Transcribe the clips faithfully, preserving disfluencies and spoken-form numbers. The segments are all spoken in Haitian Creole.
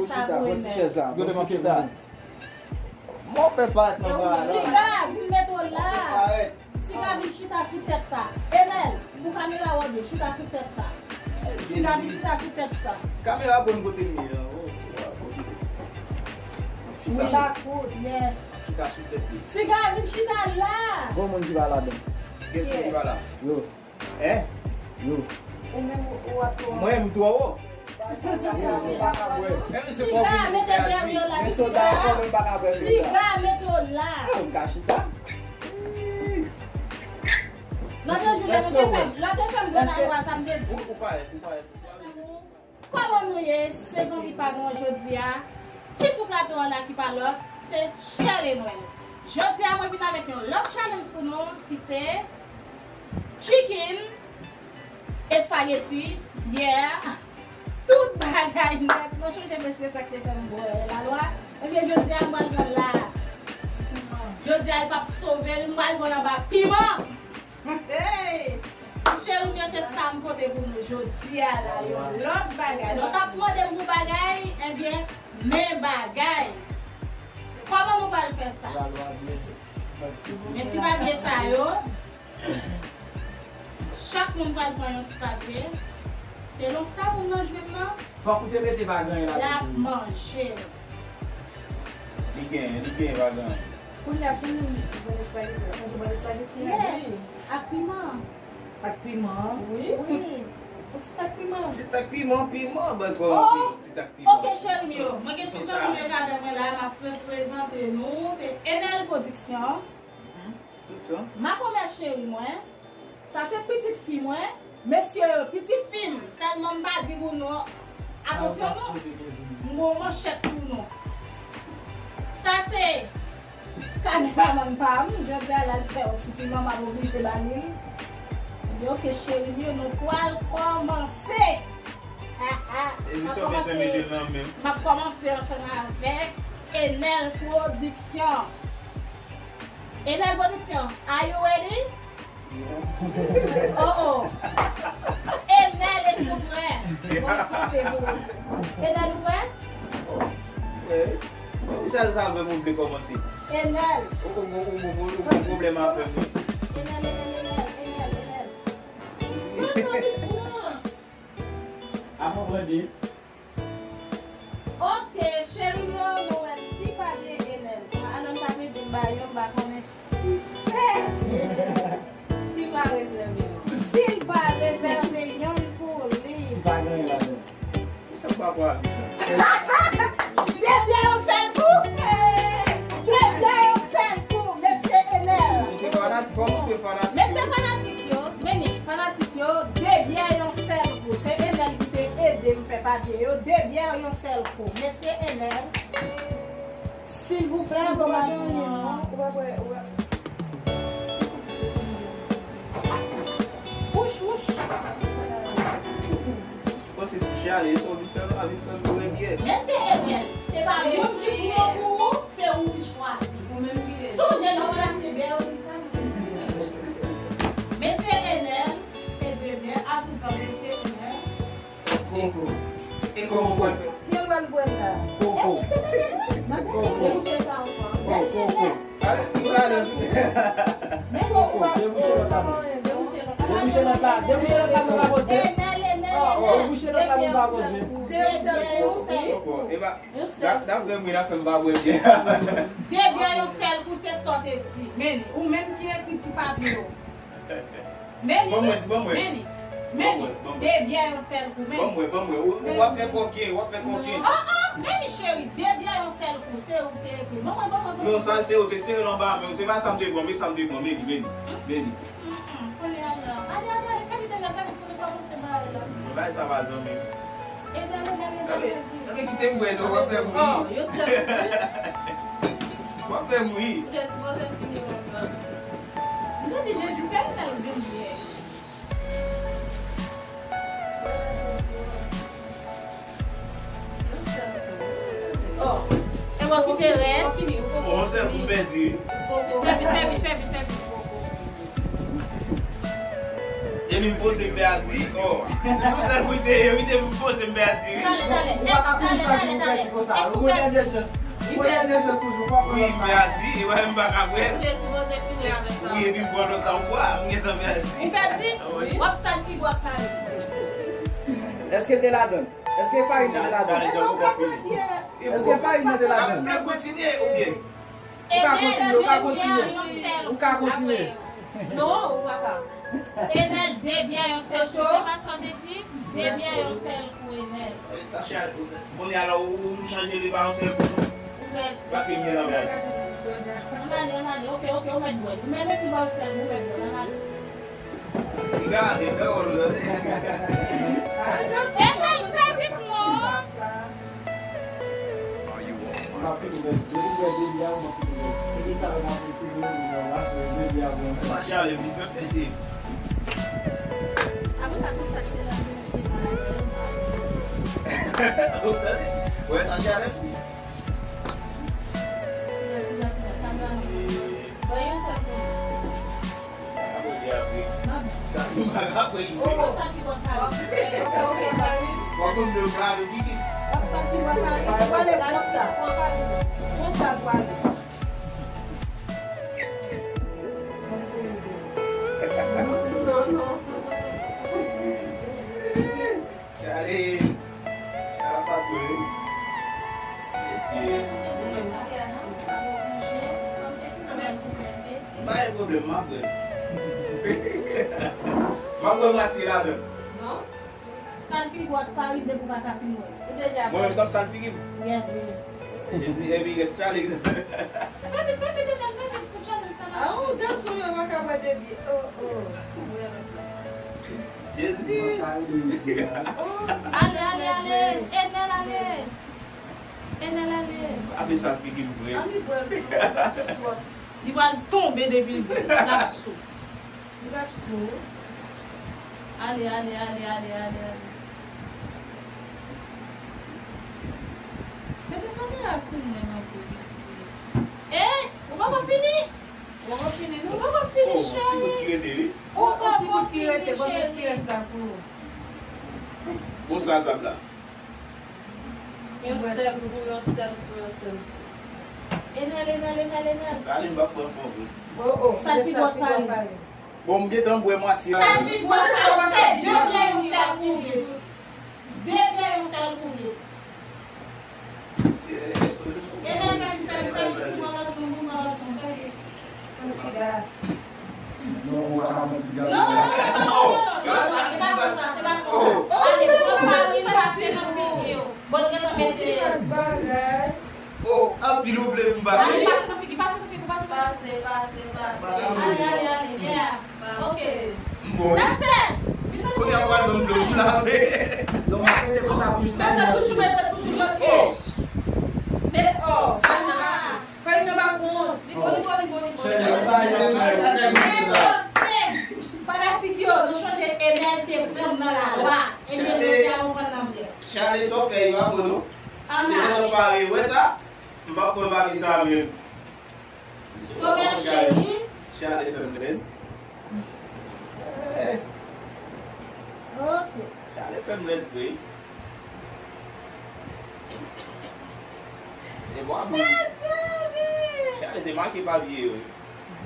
Sa pou Enèl. Gade m ap chita. Move pa nan bra la. Tiga, vin mete w la. Tiga, vin chita sou tèt sa. Enèl, pou kamera w byen, chita sou tèt sa. Tiga, vin chita sou tèt sa. Kamera bon kote m ye an. Oh, oh, oh. Chita. Yes. Chita sou tèt li. Tiga, vin chita la. Bon moun ki pa ladan. Kiyès ki pa la? Yo. Hein? Yo. Ou menm ou ap twò. Mwen, m twò wo? Menm si fò vin mete dèyè yo la. Men soda fò menm pa ka fè soda. Tiga, mete w la. Ah, m ka chita. Lòt jou, lè nou te fè, lè nou te fè m gwo lajwa, sa m te di. Ou, ou parèt, ou parèt. Kòman nou ye, se zanmi pa nou an jodi a? Ki sou plato an la ki pa lòt, se Sherry mwen. Jodi a, mwen vin avèk yon lòt challenge pou nou, ki se chicken, espageti, yeah, tout bagay nèt. Nou chonje mesye sa ki te fè m bwè lalwa? Ebyen, jodi a, m pral pran la. Jodi a, li p ap sove l, m pral pran anba piman. Hey! Cheri m yo, se sa m pote pou nou jodi a la, yon lòt bagay. Nou t ap mande m pou bagay, ebyen, men bagay. Kòman nou pral fè sa? Men ti papye sa yo, chak moun pral pran yon ti papye. Selon sa moun nan jwenn nan, fòk ou te mete bagay la, l ap manje. Li genyen, li genyen bagay. Kounye a, si nou jwenn espageti, nou jwenn espageti a, yes, ak piman. Ak piman. Wi. Wi. Yon ti tak piman. Ti tak piman, piman, ban kò anpil, ti tak piman. Ok, cheri m yo. Mwen gen ti zanmi m yo k avè mwen la, m ap pre-, prezante nou. Se Enel Production. Mhm. Tout tan. Makomè cheri mwen. Sa se pitit fi mwen. Mesye yo, pitit fi m. Sèlman m pa di pou nou. Atansyon non. M gon manchèt pou nou. Sa se kameramann pa m. Jodi a la, li fè yon ti piman, m ap oblije ba li l. Ebyen, ok, cheri m yo, nou pral kòmanse. Emisyon bezwen mete l nan men. M ap kòmanse ansanm avèk Enel Production. Enel Production, are you ready? Oh, oh. Enel, èske w prè? Bon, kanpe pou ou. Enel, ou prè? Wi. Poukisa sa fè m vle kòmanse? Enel. Ou, ou, ou, ou, ou, ou gen pwoblèm avè m, wi. Enel, Enel, Enel, Enel, Enel. Non, non, non. Avan mande. Ok, cheri m yo, nou wè si pa byen Enel. Alò, n t ap ede m ba yo, m pa konnen si se. Si l pa rezève yon. Si l pa rezève yon pou li. Li pa genyen ladan. Sa pa pral. De byen yon sèl kou. De byen yon sèl kou, mesye Enel. Ou te fanatik, fò nou te fanatik. Mesye fanatik yo, men ni fanatik yo, de byen yon sèl kou. Se Enel ki te ede m fè papye yo, de byen yon sèl kou. Mesye Enel, silvouplè, bon maten. Wouch, wouch. Pwosesis chale, e sa w vin fè la, vin fè m bwè byè. Mesye Enel, se pa moun ki pou yo pou ou, se ou ki chwazi. Ou menm ki rele. Sonje, lè w al achte byè, yo di sa, nou di sa. Mesye Enel, se de byè, a vouzan, mesye Enel. Koko. E kòman w pral fè? Ki yo pral bwè la? Koko. Koko. Koko. Koko. Ale, nou ale. Men koko. Debouche lòt la. Debouche lòt la. Debouche lòt la, nou pa poze. Debouche lòt la, nou pa poze. Koko. E pa, n ap, n ap fè m ri, n ap fè m pa bwè byè. De byè yon sèl kou, se sa w te di. Men, ou menm ki ekri ti papye yo. Men li, men li, men li. De byè yon sèl kou, men li. Ban mwen, ban mwen. Ou, ou ap fè kòken, w ap fè kòken. Oh, oh, men li cheri, de byè yon sèl kou, se ou ki te ekri. Ban mwen, ban mwen, ban mwen. Non, sa se ou te sere l anba men w, se pa sa m te pran, men sa m te pran, men li, men li, men li. Mm, mm, kounye a la. Ale, ale, ale, fè vit, ale, fè vit pou nou kòmanse bagay la. Bagay sa pa zanmi. Gade, gade, kite m bwè dlo, w ap fè m ri. Oh, yon sèl kou. W ap fè m ri. Ou te sipoze fini lontan. M te di Jezi, fè l al vin byen. Yon sèl kou. Oh. E w ap kite rès. Yon sèl kou m pèdi. Fè vit, fè vit, fè vit, fè vit. E Epi m poze m pèdi, oh. Sou sèl kou te ye, wi, te m poze m pèdi, wi. Tande, tande, tande, tande, tande. Èske ou pèdi? Ou pèdi dènye chans. Ou pèdi dènye chans toujou, pa pran lòt. Wi, m pèdi, e wè m pa ka pran. Ou te sipoze fini avèk sa. Wi, epi m pran lòt la yon fwa, m gentan pèdi. Ou pèdi? Wi. W ap sal figo ak farine. Èske l te ladann? Èske farin nan te ladanl? Èske farin nan te ladanl? Ou vle kontinye oubyen? Ou ka kontinye, ou ka kontinye. Ou ka kontinye. Non, ou pa ka. Enèl, de byè yon sèl kou. Se pa sa w te di? De byè yon sèl kou, Enèl. Sa chal, kounye a la, ou, ou chanje li pa yon sèl kou. Ou pèdi. Paske m gen nan pèdi. Ann ale, ann ale. Oke, oke, ou mèt bwè l. Ou menm si ba w sèl, ou mèt bwè l. Ann ale. Ti gade, dòl. Enèl, fè vit non. Sa chale, vin fè plezi. Wè, sa chale, ti. Sa nou pa ka fè. Chale. Chale pa dwe. Mesye. M pa gen pwoblèm, m ap bwè. M ap bwè mwatye ladan. Non. Sal figo ak farin depi w pa ka fin bwè. Ou deja bwè. Mwen menm k ap sal figi m? Yes. Jezi, epi rès chale. Fè vit, fè vit, Enèl, fè vit pou chale sa mache. Ah, oh, gason yo pa ka bwè depi. Oh, oh. Jezi. Ale, ale, ale. Enèl, ale. Enèl, ale. Ape sal figi m vre. Ann bwè l, sou swaf. Li pral tonbe depi l vre. L ap sou. Li p ap sou. Ale, ale, ale, ale, ale, ale. Mete kamera sou mwen, non, pou piti. Ey, ou poko fini? Ou poko fini, non? Ou poko fini, cheri. Oh, ti bout ki rete, wi. Ou poko fini, cheri. Oh, ti bout ki rete, bon, men ti rès la pou ou. Bon, sa tab la. Yon sèl kou, yon sèl kou, yon sèl kou. Enèl, Enèl, Enèl, Enèl. Sa li m p ap pran ankò vre. Oh, oh, sa l pi bò k pale. Bon, m gentan bwè mwatye. Sa l pi bò k pale, se de byè yon sèl kou, yes. De byè yon sèl kou, yes. Enèl, fè m, fè m, fè m, fè m, fè m, fè m. Non, ou pa ka pran ti gason. Non, non, non, non, non, non, non, non, non, se pa konsa, se pa konsa. Ale, pran farin, pase nan figi w. Bon, gentan mete. Oh, anpil ou vle pou m pase? Ale, pase nan figi, pase nan figi, pase nan figi. Pase, pase, pase. Ale, ale, ale, yeah. Ok. M bon, wi. That's it. Kounye a w pral ban m dlo pou m lave. Non, mete konsa pou m lave. Mete toujou, mete toujou, ok. Oh. Mete, oh, fè nan. Fè nan bakon. Li bon, li bon, li bon, li bon. Fanatik yo, nou chanje Enèl te pran nan lalwa. Ebyen, jodi a, nou pran nan vre. Chale, sa w fè yo a bon, non? Ann ale. Depi nou pare, wè sa? M p ap pran papye sa a menm. Chale, chale fè m lèd. Eh. Ok. Chale fè m lèd vre. E bwa bon. Mezanmi! Chale te make papye yo.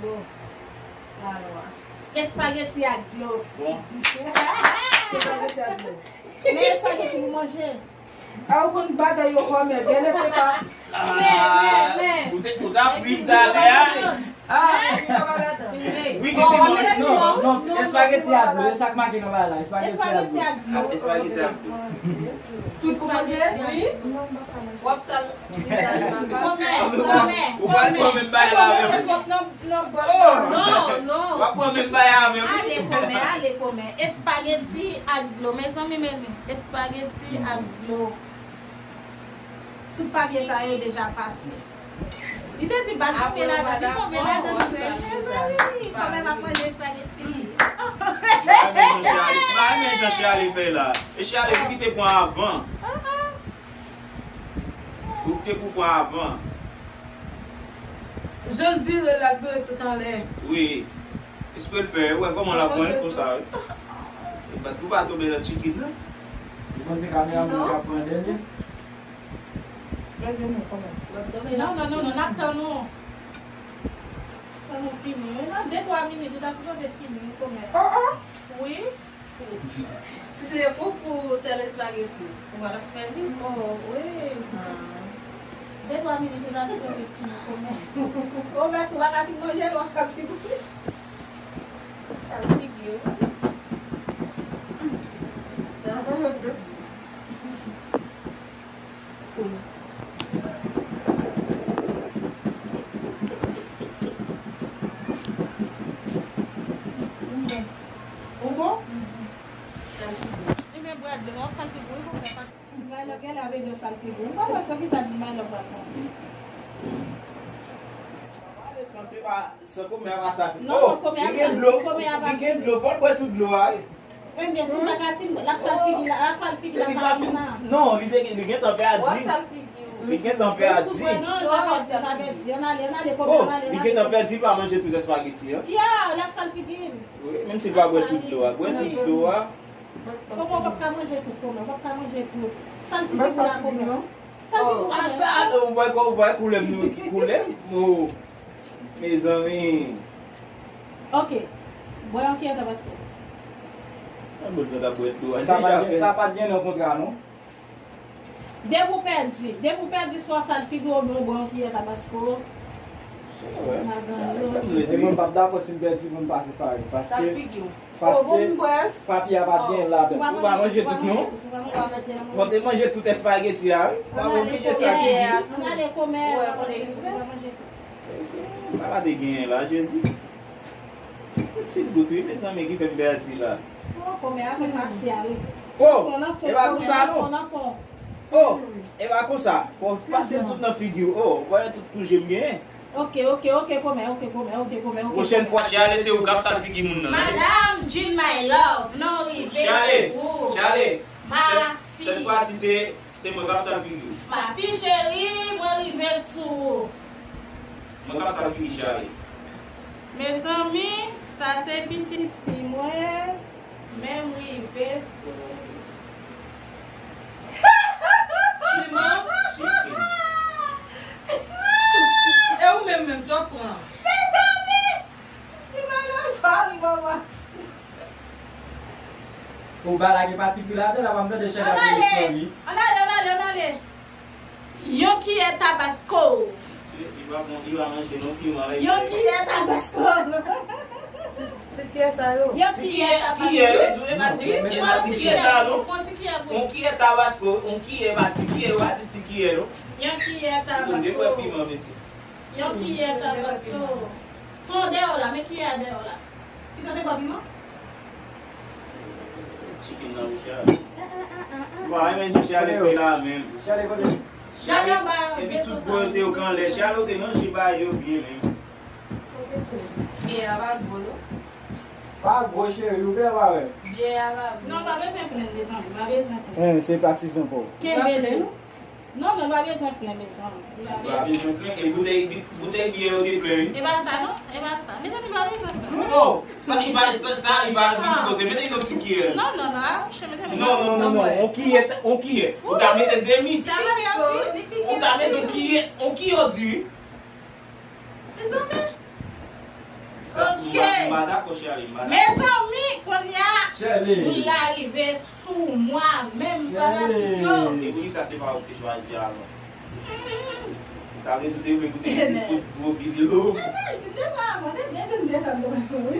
Bon. Lalwa. Espageti ak dlo. Bon. Espageti ak dlo. Men espageti pou manje. A, ou konn bagay yo kòmè, byen lè se pa. Ah, ou te, ou t ap ri m talè a. Ah, wi, gen pimon. Non, non, espageti ak dlo, e sa k make nan bagay la, espageti ak dlo. Espageti ak dlo. Tout pou manje? Wi. W ap sal. Ou pral pran menm bagay la avè m. Non, non. W ap pran menm bagay avè m. Ale kòmè, ale kòmè. Espageti ak dlo. Mezanmi, men espageti ak dlo. Tout papye sa yo deja pase. Li te di bal papye ladan, li tonbe ladan, li menm. Mezanmi, kòmè m ap manje espageti. M pa renmen jan Chale fè la. E Chale, li te pran avan. Ou te pou pran avan. Jan l vire la, l vire tout anlè. Wi. Espre l fè, wè kòman l ap pran l konsa, wi. Bat pou pa tonbe nan chicken nan. Ou panse kameramann ka pran dènye? Gade nou kòman. Non, non, non, non, n ap tann nou. Tann nou fini. Wi, nan de twa minit, ou ta sipoze fini, wi, kòmè. Oh, oh! Wi. Si se pou, pou sèl espageti, ou pa t ap fè vit. Oh, wi. De twa minit, ou ta sipoze fini, kòmè. Oh, mèsi, ou pa ka fin manje, w ap sa fini. Sa figi w. Ou bon? Sa figi w. Ebyen, Bradley, w ap sa figi w, wi, pou fè pase. May lòk genlè ap ede w sal figi w. Ou pa wè sa ki sa di may lòk pral pran. San kòmè a pa sa figi. Non, oh, kòmè a li gen dlo, li gen dlo, fò l bwè tout dlo a, wi. Ebyen, si l pa ka fin, l ap sal figi la, l ap sal figi la, pa fin la. Non, li te, li gentan pèdi. Li gentan pèdi. Non, li pa pèdi, li pa pèdi. Ann ale, ann ale, kòmè, ann ale, ann ale. Oh, li gentan pèdi, li pa manje tout espageti an. Ya, l ap sal figi l. Wi, menm si l pa bwè tout dlo a, bwè tout dlo a. Kòmè w p ap ka manje tout, kòmè w p ap ka manje tout. Sal figi w la, kòmè. Sal figi w la. Ah, sa, ou wè, ou wè koulè m, nou, ki koulè m? Oh, mezanmi. Ok. Bwè yon kiyè tabasko. Sa pa t gen, sa pa t gen nan kontra, non? Depi w pèdi, depi w pèdi swa sal figi w oubyen w bwè yon kiyè tabasko. Se vre. E mwen m p ap dakò si m pèdi pou m pase farine. Paske, paske papye a pa t gen ladan. Ou pa manje tout, non? Ou pa manje tout, ou pa manje tout. Fò w te manje tout espageti a, wi. Ou pa oblije sa figi. Ann ale kòmè. Ou pa manje tout. Sa pa te genyen la, Jezi. Pitit gout wi, mezanmi, ki fè m pèdi la. Oh, kòmè a fè fasyal. Oh, e pa konsa non. Oh, e pa konsa. Fò w pase tout nan figi w. Oh, ou pa wè tout kou je m genyen. Ok, ok, ok, kòmè, ok, kòmè, ok, kòmè, ok. Pwochèn fwa, Chale, se ou k ap sal figi moun nan, wi. Madam Jean, my love, non, rive, se ou. Chale, Chale, sèt fwa si se Se mwen k ap sal figi w. Ma fille chérie, mwen rive sou ou. Mwen k ap sal figi Chale. Mezanmi, sa se pitit fi mwen, men m rive sou li. Piman? Chicken. E ou menm menm, sa w ap pran? Mezanmi! Ti bagay sa, wi, manman. Ou bagay gen pati pri ladan, la pa m tande Chale ap rele sou li. Ann ale, ann ale, ann ale. Yon kiyè tabasko. Mesye, li pa bon, li pa manje non piman. Yon kiyè tabasko. Ti, ti kiyè sa yo. Yon kiyè tabasko. Kiyè, yo di w e pa ti, e pa ti kiyè sa non. Yon kiyè tabasko, yon kiyè pa ti kiyè, yo pa di ti kiyè non. Yon kiyè tabasko. Yon kiyè tabasko. Pran dèyè w la, men kiyè a dèyè w la. Li tande bò piman? Chicken nan bouch la. Ou pa renmen jan Chale fè la menm. Gade anba. Epi tout bò yo se yo k anlè. Chale ou te ranje bagay yo byen menm. Byen a pa gwo non. Pa gwo cheri, ou byen pa wè. Byen a pa gwo. Non, pa bezwen plenn, mezanmi, pa bezwen plenn. Hein, se patizan pa w. Kenbe djou. Non, non, pa bezwen plenn, mezanmi. Pa bezwen plenn, e boutèy, boutèy byè yo te plen, wi. E pa sa, non, e pa sa. Mezanmi, pa bezwen plenn. Oh, sa, li pa, sa, sa, li pa, li kote, mete yon ti kiyè. Non, non, non, ah, monchè, mezanmi, non, non, non, non, on kiyè, on kiyè. Ou ta mete demi. Ou ta mete on kiyè, on kiyè, w di. Mezanmi. Ok. M pa dakò, Chale, m pa dakò. Mezanmi, kounye a, moun la rive sou mwen menm, fanatik yo. E poukisa se pa ou ki chwazi avan? Sa vle di ou te vle koute ti kout gwo videyo. Si m te pa avan, se byen ke m te sa m te konn wi.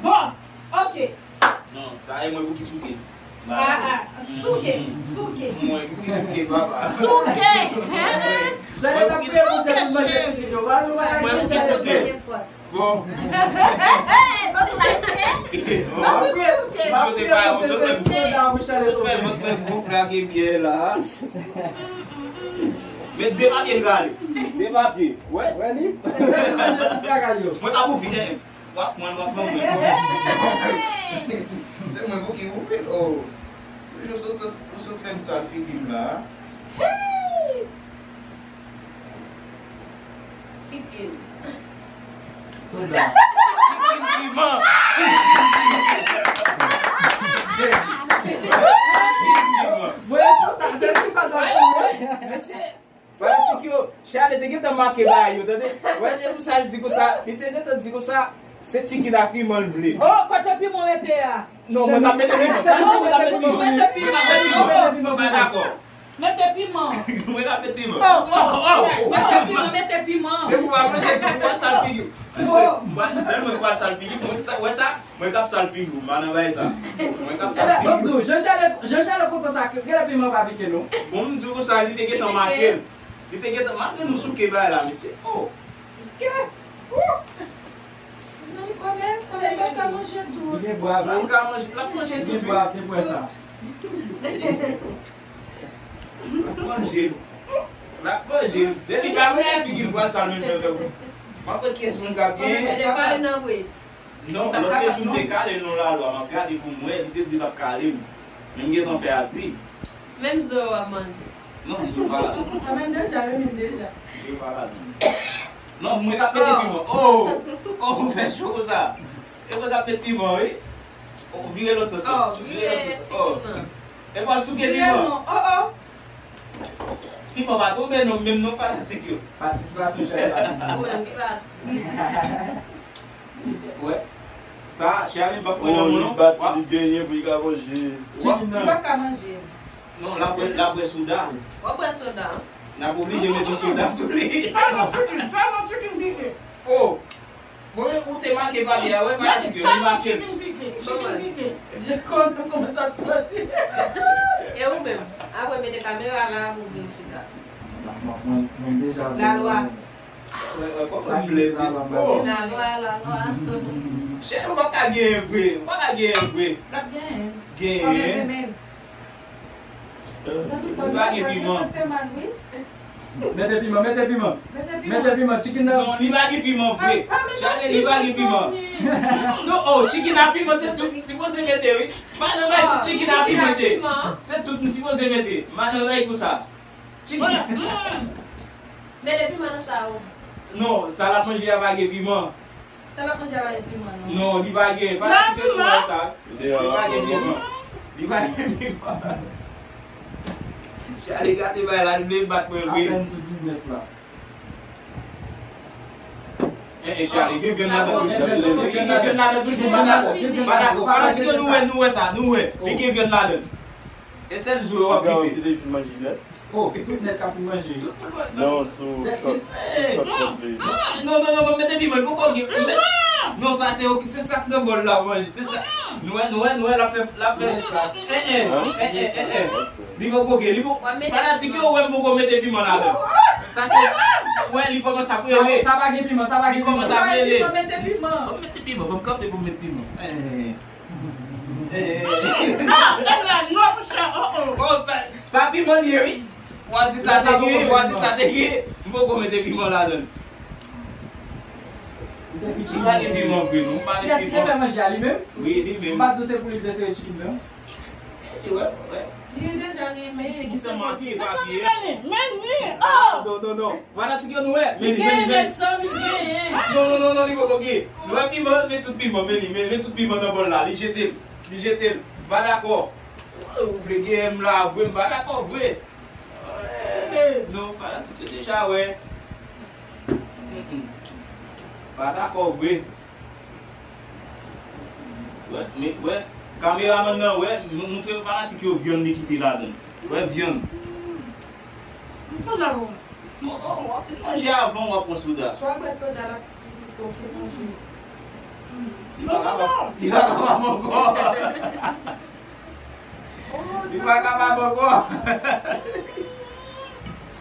Bon, ok. Non, sa e mwen pou ki souke. Ah, ah, souke, souke. Mwen pou ki souke, papa. Souke, hein? Mwen pou ki souke, cheri. Mwen pou ki souke. Bon. Bon, tout respè. Bon. Bon, tout souke. Ou sot pa, ou sot fè, ou sot fè vant mwen gonfle ak byè la. Met de papye l rale. De papye. Wè. Wè li. Mwen ka pou fini. W ap pran, w ap pran mwen. Se mwen pou ki ouvri l. Oh. Toujou sot, sot, ou sot fè m sal figi m la. Hey! Chicken. Soda. Chicken piman. Chicken piman. Te gentan make bagay yo, tande. Wè, se pou sa l di konsa, li te gentan di konsa, se chicken ak piman l vle. Oh, kote piman rete a? Non, mwen pa mete piman. Sa se mwen ka mete piman. Mete piman. Mwen pa dakò. Mete piman. Mwen ka mete piman. Oh, oh, oh. Mete piman, mete piman. Depi w pa manje tou, w pa sal figi w. Mwen, sèl mwen k pa sal figi m. Mwen sa, wè sa? Mwen k ap sal figi w. M pa nan bagay sa. Mwen k ap sal figi w. Ebyen, ban m di w, Jean Charles, Jean Charles kontan sa, ke, genlè piman pa pike nou. Bon, m di w konsa, li te gentan make l. Li te gentan, malgre nou souke bagay la, mesye. Oh! Kè! Oh! Mezanmi, kòmè, kòmè pa ka manje tout. Li gen bwa, wi. L ap ka manje, l ap manje tout, wi. Li gen bwa, te bwè sa. L ap manje. L ap manje. Depi pa manje figi l bwè sa menm jan tankou. M ap wè kiyès moun k ap genyen. Kòmè, fè farine nan vre. Non, lòt de jou m te kale l nan lalwa, m ap gade pou m wè, li te di l ap kale m. Men m gentan pèdi. Menm zo yo w ap manje. Non, zo pa ladan. Mwen menm deja, wi, menm deja. Zo pa ladan. Non, mwen k ap mete piman. Oh! Oh, ou fè cho konsa. E mwen k ap mete piman, wi. Oh, vire lòt sans la. Oh, vire lòt sans la. Oh. E pa souke piman. Oh, oh. Piman pa tonbe non, menm non fanatik yo. Patisipasyon chèf la. Ou menm ki pa. Wè. Sa, Charline p ap pran nan men w non. Li bat, li genyen pou li ka manje. Chicken nan. Li pa ka manje. Non, l ap bwè, l ap bwè soda. W ap bwè soda. N ap oblije mete soda sou li. Sa non, chicken, sa non, chicken pike. Oh. Bon, ou te make papye a, wè, fanatik yo, li make l. Chicken pike, chicken pike. Je konn nou kòman sa ap soti. E ou menm, apre mete kamera la pou vin chita. Mwen, mwen deja vle. Lalwa. Wè, wè, kòman m lè plis bon. Lalwa, lalwa. Chè, ou pa ka genyen vre, ou pa ka genyen vre. L ap genyen. Genyen. Li pa gen piman. Mete piman, mete piman. Mete piman, chicken nan. Non, li pa gen piman vre. Chale, li pa gen piman. Non, oh, chicken a piman, se tout m sipoze mete, wi. Pa nan bay chicken a piman te. Se tout m sipoze mete. M pa nan bay pou sa. Chicken. Mete piman nan sa, oh. Non, sa l ap manje a pa gen piman. Sa l ap manje a pa gen piman, non. Non, li pa gen. Fanatik yo tou wè sa. Li pa gen piman. Li pa gen piman. Chale gate bay la, li vle bat mwen vre. Apèn sou diznèf la. Eh, eh, Chale, gen vyann ladan toujou. Gen vyann ladan toujou, m pa dakò. M pa dakò. Fanatik yo, nou wè, nou wè sa, nou wè. Li gen vyann ladan. E sèl zo yo w ap kite. Siga ou te fin manje nèt? Oh, tout nèt ka fin manje. Non, sou shot, sou shot kòb li. Non, non, non, non, mete piman, li poko gen. Non, sa se ok, se sa k nan bòl la w manje, se sa. Nou wè, nou wè, nou wè, l ap fè, l ap fè. Eh, eh, eh, eh, eh, eh. Li poko gen, li poko. Fanatik yo wè m poko mete piman ladan. Sa se, wè, li kòmanse ap rele. Sa, sa pa gen piman, sa pa gen piman. Li kòmanse ap rele. Mete piman. Ban m mete piman, ban m kanpe pou m met piman. Eh, eh. Eh, eh, eh. Ah, la, non, monchè, oh, oh. Oh, sa piman li ye, wi. W a di sa te gen, w a di sa te gen. M poko mete piman ladan l. M pa gen piman vre, non. M pa gen piman. Kiyès ki te fè manje a, li menm? Wi, li menm. M pa di w se pou li te sere chicken nan. Si, wè, wè. Li deja renmen. Ki te manke papye. Men, men, men, oh! Non, non, non. Fanatik yo, nou wè. Men li, men li, men li. Non, non, non, non, li poko gen. Nou wè piman, men tout piman, men li, men, men tout piman nan bòl la. Li jete l. Li jete l. M pa dakò. Ou vle genyen m la vre, m pa dakò vre. Eh, non, fanatik yo deja wè. Mm, mm. Pa dakò vre. Wè, men, wè, kameramann nan, wè, m-, montre fanatik yo vyann li kite ladan. Wè, vyann. M kontan bon. Bon, oh, w ap fin manje avan w ap pran soda. Swa bwè soda la, pou w fin manje. Li pa kapab, li pa kapab ankò. Li pa kapab ankò.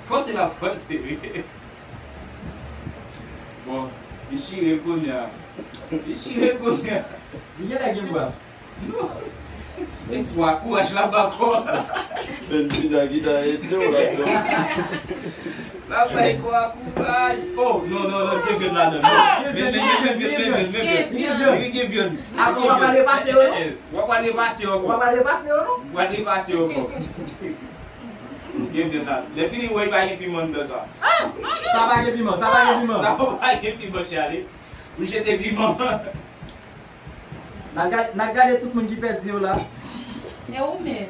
Fòse l ap fòse, wi. Bon, li chire l kounye a. Li chire l kounye a. Li genlè gen bwa. Non. Espwa, kouraj la ba kò. Fè n ti dagida ede w ladan. L ap bay kò a kouraj. Oh, non, non, non, gen vyann ladan. Men, men, men, men, men, men, men, men. Gen vyann. Wi, gen vyann. Avan w ap al repase yo, non? W ap al repase yo ankò. W ap al repase yo, non? W ap al repase yo ankò. Gen vyann la. Lè fini, w wè, pa gen piman anndan sa. Sa pa gen piman, sa pa gen piman. Sa pa gen piman, chale. Ou jete piman. N a gad-, n a gade tout moun ki pèdi yo la. E ou menm?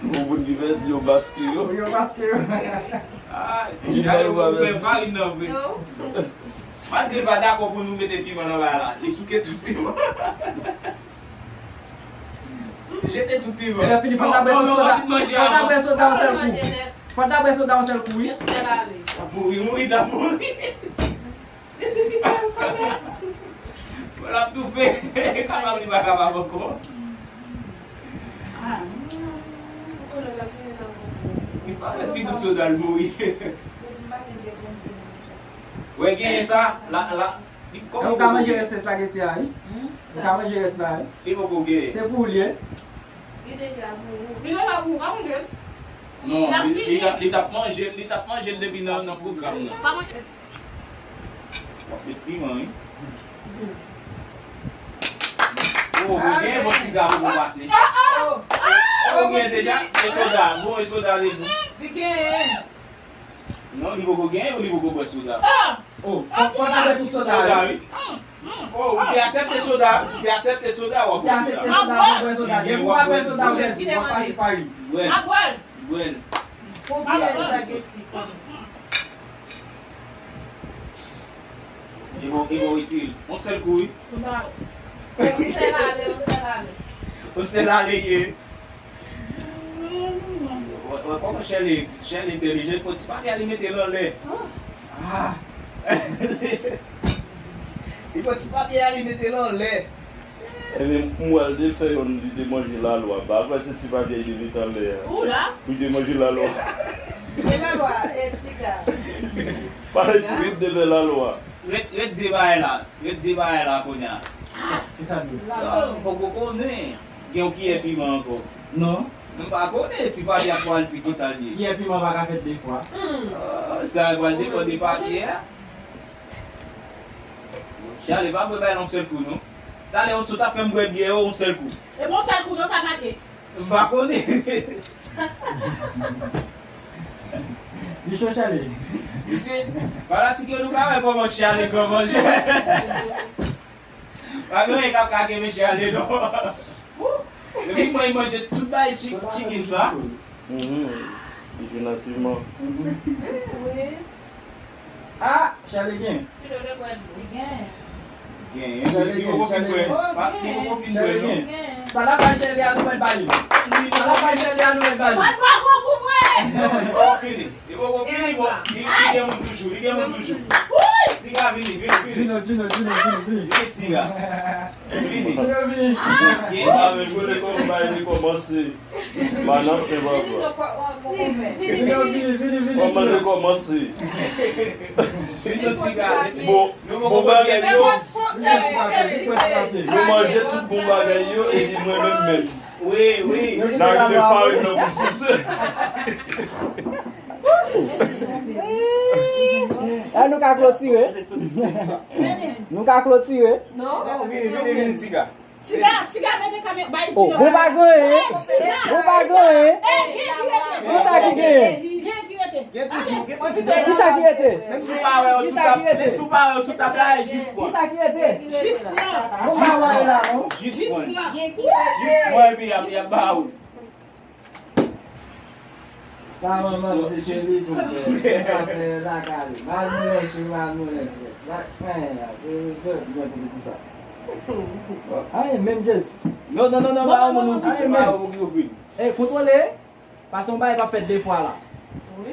Pou moun ki pèdi yo maske yo. Pou yo maske yo. Ah, Chale ou ouvè farin nan vre. Malgre l pa dakò pou nou mete piman nan bagay la, li souke tout piman. Jete tout piman. Lè fini, fò ta bwè tout soda. Fò ta bwè soda yon sèl kou. Fò ta bwè soda yon sèl kou, wi. Yon sèl ale. W ap mouri, mouri, l ap mouri. L ap toufe. Kapab li pa kapab ankò. Se pa yon ti gout soda l mouri. Wè genyen sa, la, la, li kòm ou ka manje rès espageti a, wi. Ou ka manje rès la, wi. Li poko genyen. Se pou ou li ye. Li deja pou ou. Li deja pou ou, pa manje l. Non, li, li t ap, li t ap manje, li t ap manje l depi nan, nan pwogram nan. Pa manje. W ap met piman, wi. Oh, ou gen bon ti gabo pou pase. Oh, ou gen deja? E soda, bon, e soda, li bon. Li gen. Non, li poko gen, ou li poko bwè soda. Oh, fò, fò ta bwè tout soda, wi. Oh, ou te aksepte soda, ou te aksepte soda, w ap bwè soda. Ou te aksepte soda, w ap bwè soda. Depi w pa bwè soda, ou pèdi, w ap pase pa li. Bwè l. Bwè l. Fò byen espageti. E bon, e bon, itil. On sèl kou, wi. Yon sèl ale, yon sèl ale. On sèl ale, ye. Wè, wè, kòman Chale, Chale entèlijan, li pran ti papye a, li mete l anlè. Ah! Li pran ti papye a, li mete l anlè. Ebyen, m wè l te fè youn, li te manje lalwa. M pa kwè se ti papye a li te mete anlè a. Pou li te manje lalwa. E lalwa, e tiga. Pale tou, ret de fè lalwa. Ret, ret de bagay la. Ret de bagay la kounye a. Kisa l ye? Non, m poko konnen. Gen yon kiyè piman ankò. Non. M pa konnen ti papye a pral di konsa l ye. Kiyè piman pa ka fèt de fwa. Ah, sa pral depann de papye a. Chale, pa bwè bagay la yon sèl kou, non. Talè, ou sot ap fè m bwè byè yo yon sèl kou. E bon, sèl kou, non, sa make. M pa konnen. Li cho, Chale. Mesye, fanatik yo, nou pa wè kòman Chale, kòman Chale. Pa gen anyen k ap ka kenbe Chale, non. Depi mwen manje tout bay chi-, chicken sa. Mhm. Li jwenn ak piman. Wi. Ah, Chale gen. Li gen. Gen, li poko fin bwè. Li poko fin bwè, non. Sa la pa Chale a nou mèt ba li. Sa la pa Chale a nou mèt ba li. Li poko fini. Li poko fini, bon, li, li gen moun toujou, li gen moun toujou. Tiga, vini, vini, vini. Junior, Junior, Junior, vini, vini. Vini, Tiga. Vini. Vini. Mwen rekòmanse. Ba nan fen, papa. Vini, vini, vini, vini. Mwen rekòmanse. Vini, Tiga. Bon, bon bagay yo. Yo manje tout bon bagay yo, epi mwen menm menm. Wi, wi. N a kite farin nan pou souse. La, nou ka klotire. Nou ka klotire. Non, vini, vini, vini, Tiga. Tiga, Tiga, mete kamera, bay Junior. Bon bagay, hein? Bon bagay, hein? Eh, gen ki rete? Kisa ki gen? Gen ki rete? Gen toujou, gen toujou. Kisa ki rete? Menm si w pa wè yo sou tab, menm si w pa wè yo sou tab la, e jis pran. Kisa ki rete? Jis pran. Bon bagay la, non? Jis pran. Jis pran, epi y ap, y ap ba ou. Sa manman di se li pou fè, se pa fè lakay li. Mal moulen, se mal moulen, frè. Sa, anyen la, se, se, mwen ti piti sa. Anyen, menm Jezi. Non, non, non, non, pa yon moun ouvri, pa yon moun ouvri. Ey, kontwole, pase yon bagay pa fèt de fwa la. Wi.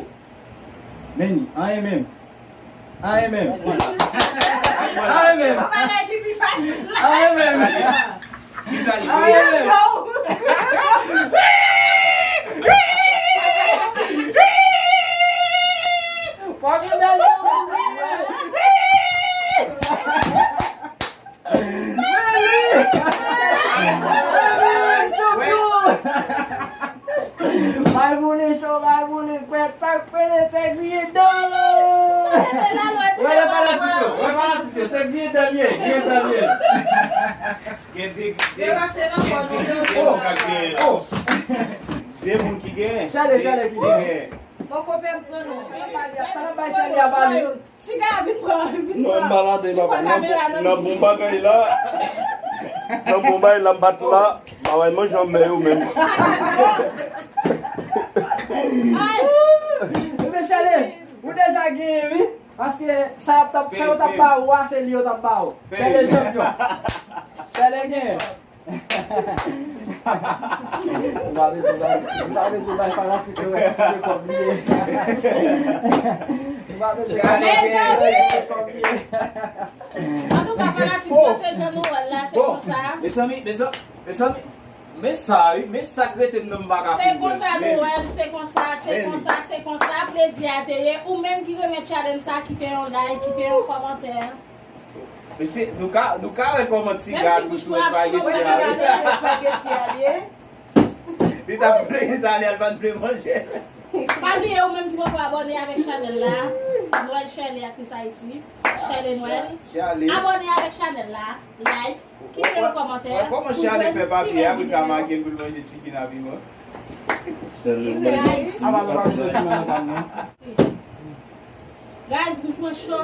Meni, anyen menm. Anyen menm. Anyen menm. Anyen menm. Anyen menm. Kisa li ye? Anyen menm. Fòk yon bèl jan pou mwen. Bay boule cho, bay boule frèt, sa k pele se griye dan. Wè fanatik yo, wè fanatik yo, se griye dan ye, griye dan ye. Gen de, gen de, gen de, gen de moun k ap gen. Oh, oh. De moun ki gen. Chale, Chale ki gen. Poko pèp pran non. Sa n ap bay Chale a bale. Tiga, vin pran, vin pran. Non, m malade, papa. Nan bon, nan bon bagay la. Nan bon bagay la, m bat la. Bagay manje anmè yo menm. Ay! Ebyen, Chèle, ou deja genyen, wi. Paske sa yo t ap, sa yo t ap ba ou a, se li yo t ap ba ou. Chèle chanpyon. Chèle genyen. Ou pa bezwen bay, ou pa bezwen bay fanatik yo eksplike kòb li ye. Ou pa bezwen bay eksplike kòb li ye. Antouka, fanatik yo, se jan nou wè l la, se konsa. Mezanmi, mezanmi, mezanmi, men sa, wi, men sa k rete m nan m pa ka fin wè l. Se konsa nou wè l, se konsa, se konsa, se konsa, plezi a te ye. Ou menm ki renmen challenge sa, kite yon like, kite yon kòmantè. Mesye, nou ka, nou ka wè kòman ti gad bouch mwen espageti a ye. Li t ap vle Itali, al pa t vle manje. Pa bliye ou menm ki poko abòne avèk chanèl la, Noël Shirley Actrice Haïti, Shirley Noël. Abòne avèk chanèl la, like, kite yon kòmantè. Wè kòman Shirley fè papye a pou l ka make l pou l manje chicken a piman. Guys, bouch mwen cho.